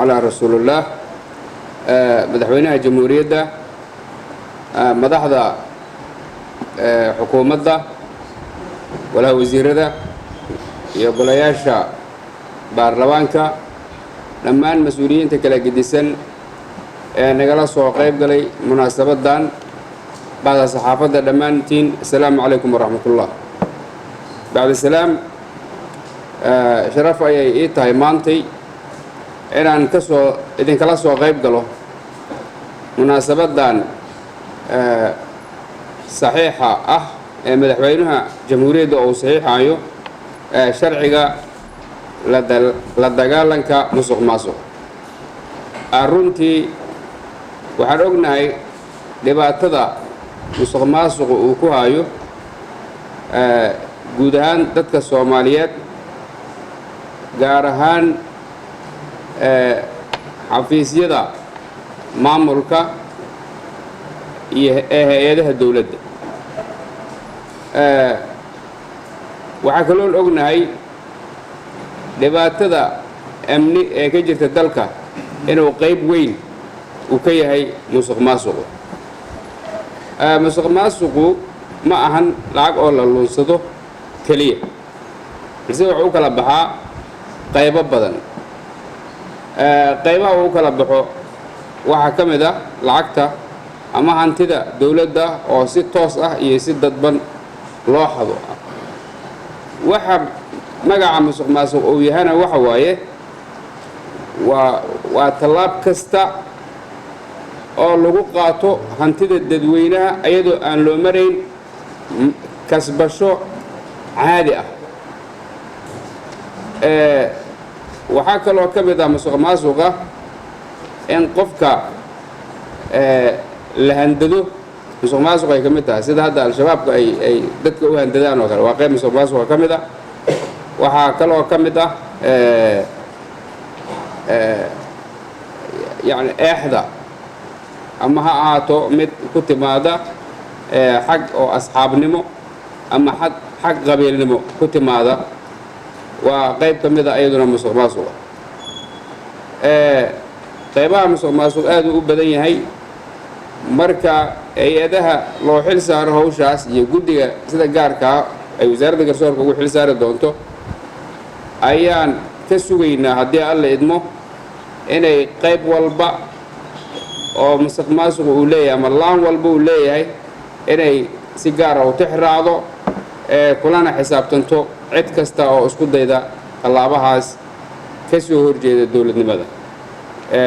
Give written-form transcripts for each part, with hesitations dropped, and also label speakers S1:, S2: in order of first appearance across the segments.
S1: Calaa rasuulillaah. Madaxweynaha jamhuuriyadda, madaxda xukuumadda, golaha wasiirada iyo golayaasha baarlamaanka, dhammaan mas-uuliyiinta kala gedisan ee nagala soo qayb galay munaasabaddan, bahda saxaafadda, dhammaantiin assalaamu calaykum waraxmatullah. Bacda salaam, sharaf ayay ii tahay maantay inaan kasoo idinkala soo qayb galo munaasabaddan saxiixa ah ee madaxweynaha jamhuuriyadda uu saxiixayo sharciga la dagaalanka musuq maasuq. Runtii waxaan ognahay dhibaatada musuq maasuqu uu ku hayo guud ahaan dadka Soomaaliyeed, gaar ahaan xafiisyada maamulka iyo ee hay-adaha dowladda. Waxaa kaloon ognahay dhibaatada amni ee ka jirta dalka inuu qayb weyn uu ka yahay musuq maasuqu. Musuq maasuqu ma ahan lacag oo la luunsado keliya, balse wuxuu u kala baxaa qaybo badan. Qaybaha uu u kala baxo waxaa ka mid ah lacagta ama hantida dowladda oo si toos ah iyo si dadban loo xado. Waxa magaca musuq maasuq uu yahana waxa waaye waa tallaab kasta oo lagu qaato hantida dadweynaha iyadoo aan loo marayn kasbasho caadi ah. Waxaa kaloo ka mid ah musuq maasuqa in qofka la handado. Musuq maasuq ay ka mid tahay sida hadda Al-Shabaabka ay dadka u handadaan oo kale, waa qayb musuq maasuqa ka mid ah. Waxaa kaloo ka mid ah yacni eexda, ama ha ahaato mid ku timaada xag oo asxaabnimo ama xag qabiilnimo ku timaada, waa qayb ka mid a iyaduna musuq maasuqa. Qaybaha musuq maasuq aad uu u badan yahay. Marka hay-adaha loo xil saaro hawshaas iyo guddiga sida gaarkaa ay Wasaaradda Garsoorka ugu xil saari doonto ayaan ka sugaynaa, haddii Alla idmo, inay qayb walba oo musuq maasuqa uu leeyahay ama laan walba uu leeyahay inay si gaara u tix raacdo ee kulana xisaabtanto cid kasta oo isku dayda tallaabahaas ka soo horjeeda dowladnimada.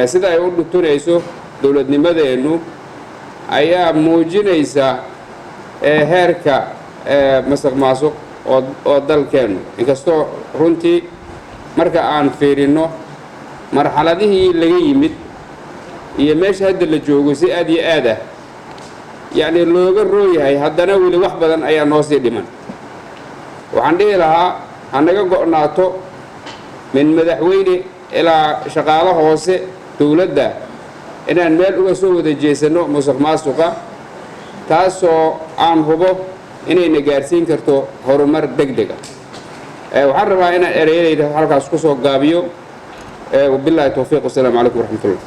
S1: Sida ay u dhutunayso dowladnimadeennu ayaa muujinaysa heerka masuq maasuq oo dalkeennu, inkastoo runtii marka aan fiirinno marxaladihii laga yimid iyo meesha hadda la joogo si aad iyo aad ah yacni looga rooyahay, haddana weli wax badan ayaa noo sii dhiman. Waxaan dhihi lahaa ha naga go'naato, min madaxweyne ilaa shaqaalo hoose dowladda, inaan meel uga soo wada jeesanno musuq maasuqa, taasoo aan hubo inayna gaarsiin karto horumar deg deg ah. Waxaan rabaa inaan ereyadayda halkaas ku soo gaabiyo. Wabilaahi towfiiq, wasalaamu calaykum waraxmatullah.